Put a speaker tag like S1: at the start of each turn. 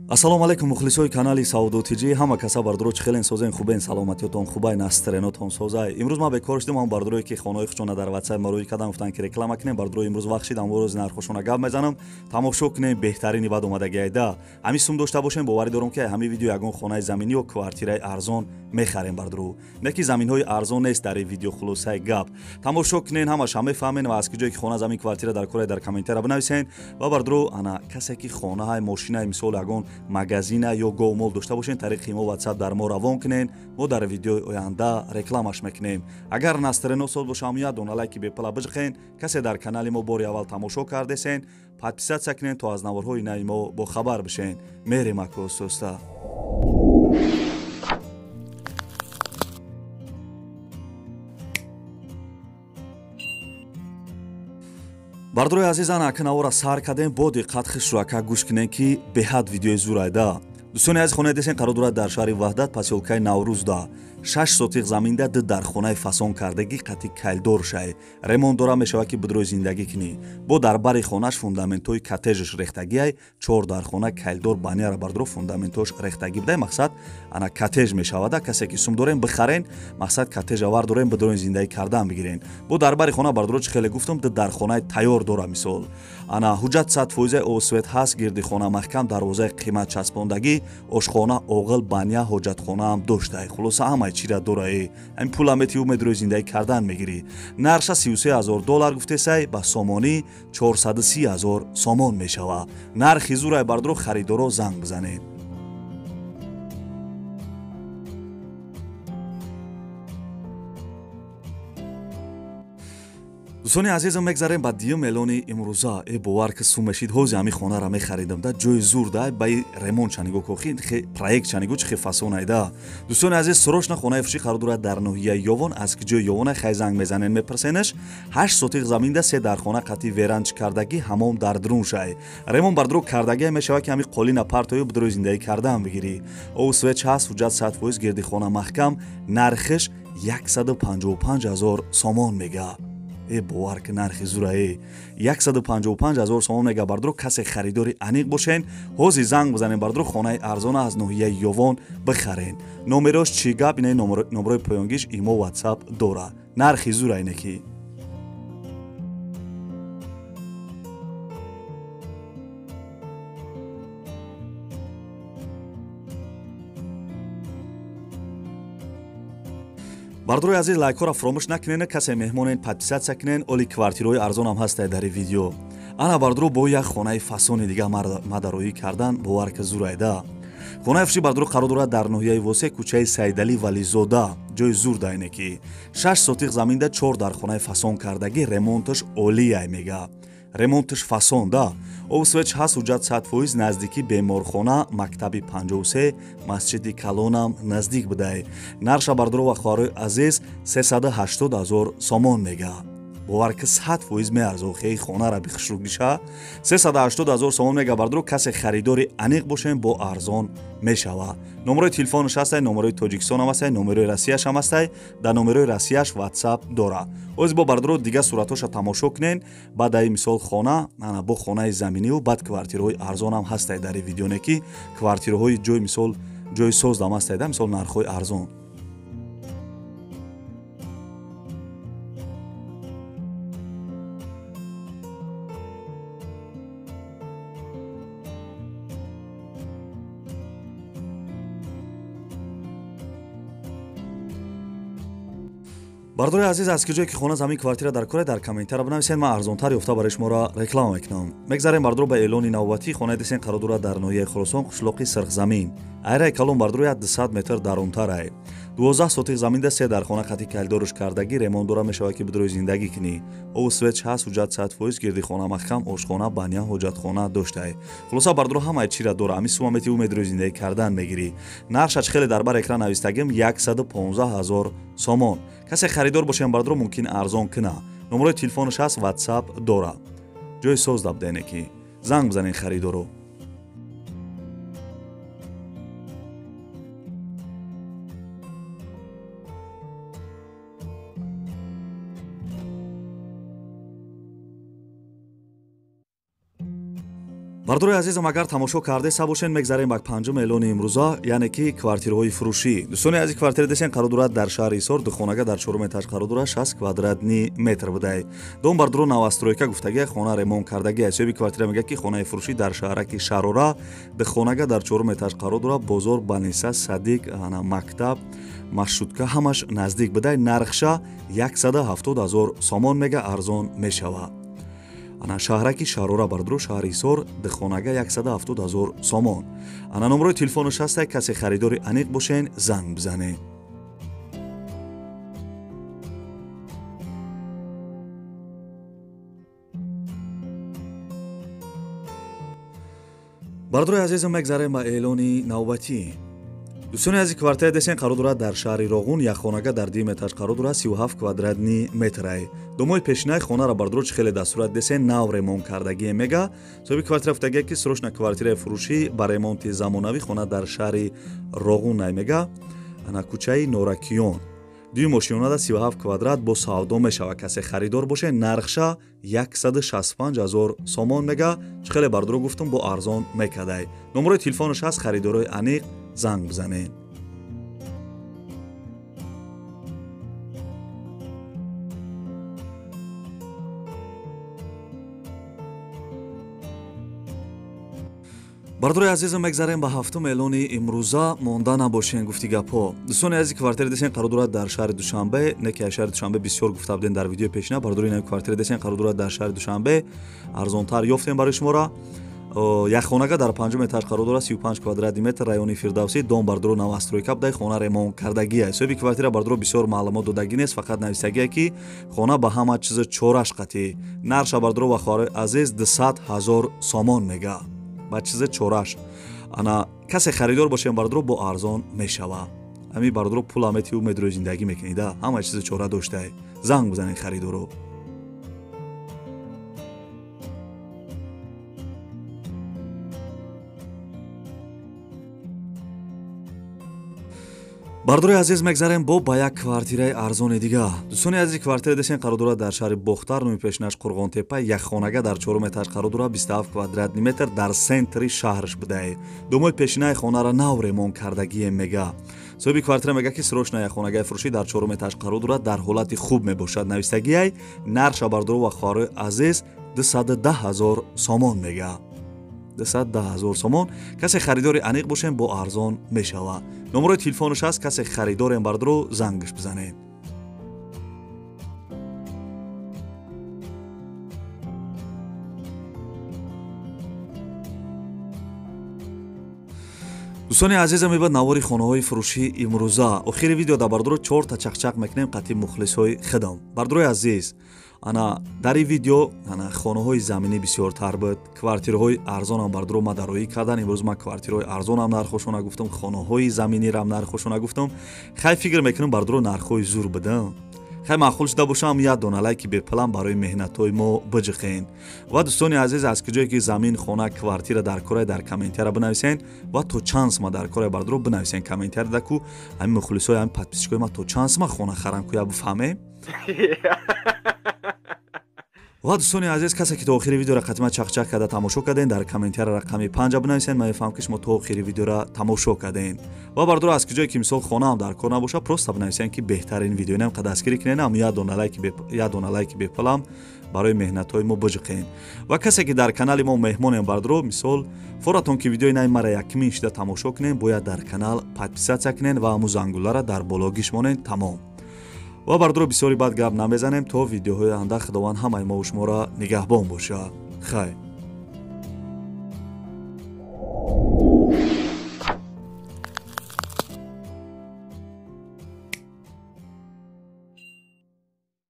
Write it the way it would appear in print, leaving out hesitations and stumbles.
S1: Ассалому алайкум мухлисои канали Савдо ТЖ. Ҳама каса бардоро чӣ хелен созен, хубен, саломатиётон хубай, настроениятон созай. Имрӯз ман бекор шудам, ҳам бардорое ки хонаҳои худшона дар WhatsApp мароӣ кардам, гуфтанд ки реклама кунем. Бардоро имрӯз вақт шид, аммо рӯзи нархошона гап мезанам. Тамошо кунем, беҳтарини бад омадагиайда. Ҳамин сум дошта бошем, боварӣ дорам ки ҳамин видео ягон хонаи заминӣ ё квартираи арзон мехарем бардоро. Не ки заминҳои арзон нест дар ин видео, хулосаи гап. Тамошо кунен, ҳамаша мефаҳмен ва аз ки ҷое ки хона, замин, квартира дар кора дар комментария бинависен. Ва бардоро ана касе ки хонаҳай, мошинай, мисол ягон магазина ё говмол дошта бошен, тариқи мо WhatsApp дар мо равон кунен, мо дар видеои оянда рекламаш мекунем. Агар настроено соз бошам, як дона лайки бепала биҷиқен. Касе дар канали мо бори аввал тамошо кардесен, подписаться кунен то аз наворҳои нави мо бохабар бишен. Мерем аку оста. Бардорои азиз, ана ака навора сар кардем, бо диққат хишрӯака гӯш кунем ки беҳад видеои зурайда. Дӯстони азиз, хонаи десен қарор дорад дар шаҳри Ваҳдат, посёлкаи Наврӯзда. 6 сотиқ заминда, 2 дар хонаи фасон кардагӣ, қати кайлдор шай. Ремонт дора, мешавад ки бидрои зиндагӣ кунӣ. Бо дар бари хонаш фундаментҳои коттежш рехтагиай, 4 дар хона кайлдор баняра бардоро фундаментҳош рехтагӣ будай. Мақсад ана коттеж мешавада, касе ки сум дорем бихарен, мақсад коттеж авар дорем, бидрои зиндагӣ кардан бигирен. Бо дар бари хона бардоро чӣ хеле гуфтам, 2 дар хонаи тайёр дора мисол. Ана ҳуҷҷат 100% освет ҳаст, гирди хона маҳкам, дарвозаи қимат часпондагӣ, ошхона, оғил, баня, ҳоҷатхонаам доштай. Хулоса ҳамаи чира дораи. Ҳамин пула мети умедрои зиндагӣ кардан мегирӣ. Нарша 33,000 доллар гуфтесай, ба сомонӣ 430,000 сомон мешава. Нархи зурай бардоро, харидоро занг бизанед. Дӯстони азизам, мегзарем ба дуюм эълони имрӯза. Э бовар ки сум мешид, ҳози ҳамин хонаро мехаридам. Да ҷои зур да, баи ремонт чанигу кохи, проект чанигу чӣ хе фасон айда. Дӯстони азиз, срочно хонаи фурӯшӣ қарор дорад дар ноҳияи Ёвон. Аз ки ҷои Ёвона хай занг мезанен, мепурсенаш. 8 сотиқ заминда, 3 дар хона қати веранч кардагӣ, ҳамом дар друн шай. Ремонт бардоро кардагӣ мешавад ки ҳамин қолина партою бидрои зиндагӣ кардан бигирӣ. Об свет ҳаст, ҳуҷҷат 100%, гирди хона маҳкам, нархиш 155,000 сомон мега. Э бовар ки нархи зурае 155,000 сомон мега бардоро. Касе харидори аниқ бошен, ҳози занг бизанен бардоро, хонаи арзона аз ноҳияи Ёвон бихарен. Номерош чӣ гап, инаи номерои поёнгиш имо WhatsApp дора. Нархи зура ине ки. Бардорои азиз, лайкҳоро фаромӯш накунен, касе меҳмонен подписаться кунен. Оли квартираҳои арзонам ҳастае дар ин видео. Ана бардоро бо як хонаи фасони дига мадароӣ кардан, бовар ки зурайда. Хонаи фурӯшӣ бардоро қарор дорад дар ноҳияи Восе, кӯчаи Сайдалӣ Вализода. Ҷои зур да ине ки 6 сотиқ заминда, 4 дар хонаи фасон кардагӣ, ремонташ олияй мега. Ремонташ фасон да. Об свет ҳаст, ҳуҷҷат 100%, наздикӣ беморхона, мактаби 53, масҷиди калонам наздик будай. Нарша бардоро ва хоҳарои азиз 380,000 сомон мега. Бовар ки 100% меарзо, хеи хонара бихушругиша. 380,000 сомон мега бардоро, касе харидори аниқ бошем, бо арзон мешава. Номерои телефонаш ҳастай, номерои Тоҷикистонам ҳастай, номерои Россияш ҳам ҳастай, дар номерои Россияш WhatsApp дора. Оз бо бардоро дига суратҳоша тамошо кунен, баъд аи мисол хона, ана бо хонаи заминиву баъд квартираҳои арзонам ҳастай дар ин видеоне ки квартираҳои ҷои мисол ҷои создам ҳастай да мисол нархҳои арзон. Бардори азиз, аз ки ҷое ки хона, замин, квартира дар кора дар комментария бинависед, ман арзонтар ёфта барои шуморо реклама мекунам. Мегзарем бардоро ба эълони навбатӣ. Хонаи десен қарор дорад дар ноҳияи Хуросон, қишлоқи Сирхзамин. Айраи калон бардоро 200 метр дарунтарай. 12 сотиқ заминда, 3 дар хона қати кайлдоруш кардагӣ, ремонт дора, мешавад ки бидрои зиндагӣ кунӣ. Об свет ҳаст, ҳуҷҷат 100%, гирди хона маҳкам, ошхона, баня, ҳоҷатхона доштай. Хулоса бардоро ҳамаи чира дора, ҳамин сума мети умедрои зиндагӣ кардан мегирӣ. Нархаш хеле дар бар экран навистагим 115,000 сомон. Касе харидор бошем бардоро мумкин арзон куна. Номерои телефонаш ҳаст, WhatsApp дора. Ҷои соз дабдене ки занг бизанен харидоро. Бардорои азизам, агар тамошо кардаеса бошен, мегзарем ба панҷум эълони имрӯза, яъне ки квартираҳои фурӯшӣ. Дӯстони азиз, квартира десен қарор дорад дар шаҳри Ҳисор, духонага дар чорум этаж қарор дорад, 60 квадратни метр будай. Дом бардоро новостройка гуфтагия, хона ремонт кардагия. Соҳиби квартира мегӯяд, ки хонаи фурӯшӣ дар шаҳраки Шарора, духонага дар чорум этаж қарор дорад, бозор, балниса, садик, мактаб, маршрутка ҳамаш наздик будай. Нархша 170 000 сомон мега, арзон мешавад. Ана шаҳраки Шарора бардоро, шаҳри Ҳисор, духонага 170 000 сомон. Ана номерои телефонаш ҳаста, касе харидори аниқ бошен, занг бизанед. Бардорои азизам, мегзарем ба эълони навбатӣ. Дӯстони азиз, квартира десен қарор дорад дар шаҳри Роғун, як хонага дар дуюм этаж қарор дорад, 37 квадратни метрай. Домои пешинаи хонара бардоро чӣ хеле дастурат десен нав ремонт кардагие мега. Соҳиби квартира гуфтагия, ки срочно квартираи фурӯшӣ ба ремонти замонавӣ, хона дар шаҳри Роғун най мега, ана кӯчаи Норакиён. Дуюм ошёнада 37 квадрат бо савдо мешавад. Касе харидор боше, нархша 165 000 сомон мега. Чӣ хеле бардоро гуфтум, бо арзон мекардай. Номерои телефонаш ҳаст, харидорои аниқ занг бизанед. Бардорои азизам, мегзарем ба ҳафтум эълони имрӯза. Монда набошен, гуфти гапҳо. Дӯстони азиз, квартира десен қарор дорад дар шаҳри Душанбе, не ки аз шаҳри Душанбе бисёр гуфта будем дар видеои пешина. Бардорои ин квартира десен қарор дорад дар шаҳри Душанбе, арзонтар ёфтем барои шуморо. Як хонага дар панҷум этаж қарор дорад, 35 квадратни метр, райони Фирдавсӣ, дом бардоро новостройка будай, хона ремонт кардагия. Соҳиби квартира бардоро бисёр маълумот додагӣ нест, фақат нависагия, ки хона ба ҳама чиз чораш қатӣ. Нарша бардоро ва хоҳарои азиз 200 000 сомон мега, ба чизи чораш. Ана касе харидор бошем бардоро, бо арзон мешава. Ҳами бардоро пула метиву медрои зиндагӣ мекунида, ҳама чизи чора доштай. Занг бизанед харидоро. Бардорои азиз, мегзарем бо ба як квартираи арзони дига. Дӯстони азиз, квартира десен қарор дорад дар шаҳри Бохтар, номи пешинаш Қурғонтепа, як хонага дар чорум этаж қарор дорад, 27 квадратни метр, дар центри шаҳрш будай. Домои пешинаи хонара нав ремонт кардагие мега. Соҳиби квартира мега, ки срочно як хонагаи фурӯшӣ дар чорум этаж қарор дорад, дар ҳолати хуб мебошад. Нависагиай нарша бардоро ва хоҳарои азиз 210 000 сомон мега. 210 000 сомон. Касе харидори аниқ бошем, бо арзон мешавад. Номерои телефонаш ҳаст, касе харидорем бардоро зангаш бизанед. Дӯстони азизам, ибад навори хонаҳои фурӯшӣ имрӯза. Охири видео да бардоро чорта чақчақ мекунем қатъи мухлисҳои хидам. Бардорои азиз, ана дар ин видео ана хонаҳои заминӣ бисёртар буд, квартираҳои арзонам бардоро ма дароӣ кардан. Имрӯз ман квартираҳои арзонам нархошона гуфтам, хонаҳои заминирам нархошона гуфтам. Хай фикр мекунам бардоро нархҳои зур будам. Хай маъқул шуда бошам, як дона лайки бепулам барои меҳнатҳои мо биҷиқен. Ва дӯстони азиз, аз куҷое ки замин, хона, квартира дар корай, дар комментария бинависен ва то чанд сма дар корай бардоро бинависен комментария даку ҳамин мухлисҳои, ҳамин подписчикои ма то чанд сма хона харам куя бифаҳмем. Ва дӯстони азиз, касе ки то охири видеоро қатима чақчақ карда тамошо кардем, дар комментария рақами 5 бинависен, ман мефаҳмам, ки шумо то охири видеоро тамошо кардем. Ва бардоро аз куҷое ки мисол хонаам дар кор набоша, просто бинависен, ки беҳтарин видео инам дастгирӣ кунен, ам як дона лайки бепулам барои меҳнатҳои мо биҷиқен. Ва касе ки дар канали мо меҳмонем бардоро, мисол форатон ки видеои наи мара якмин шида тамошо кунен, бояд дар канал подписатсия кунен ва ҳамун зангулара дар боло гиш монен, тамом. Ва бардоро бисёри бад гап намезанем, то видеоҳои анда Худованд ҳамаи мову шуморо нигаҳбон бошад. Хайр.